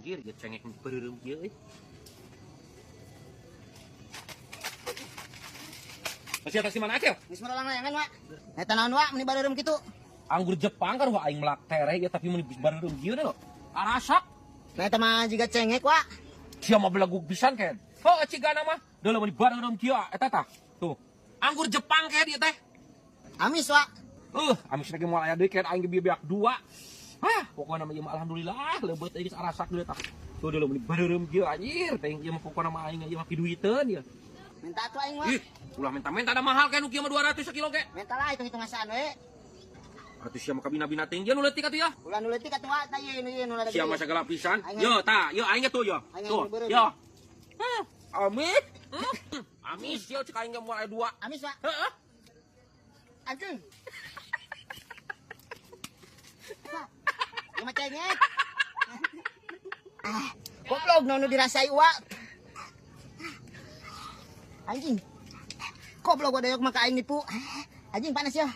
Anjir, ieu cengek beureum kieu euy. Masih atas di mana Acil? Geus merolang layangan, Wak. Eta naon, Wak, meni bareureum kitu? Anggur Jepang kan wah aing melak tere ya tapi meni bareureum kieu deh lo. Arasak. Nah eta mah jiga cengek, Wak. Sia mah belaguk pisan ken. Oh, cigana mah. Deuleu meni bareureum kieu eta tah. Tuh. Anggur Jepang ken ieu teh. Amis, Wak. Amis lagi moal aya deui ken aing ge beak dua. Hah, pokokna mah ieu mah alhamdulillah leubeut euy geus arasak deui tah. Tuh deuleu meni bareureum kieu anjir, teh ieu mah pokokna mah aing ieu mah piduiteun ieu. Minta atuh aing, Wak. Ih, ulah minta-minta ada mahal kan nu kieu mah 200 sakilo ge. Minta lah hitung-hitung ngasaan we. Atuh sia mah kabina-bina teuing dia nu leutik atuh ya. Ulah nu leutik atuh, Wak, tah ieu nu ieu nu lada Sia gede. mah sagala pisan. Aing- Yo tah, yo aing ge tuh yo. Aing Tuh, anu beureum. yo. Amis. Amis sia cek aing ge moal aya dua. Amis, Wak. Heeh. Anjing. Wak, ieu mah cengek. Ah, goblok nu dirasai, Wak. Anjing. Goblok gua doyok mah ka aing nipu. Anjing panas ya.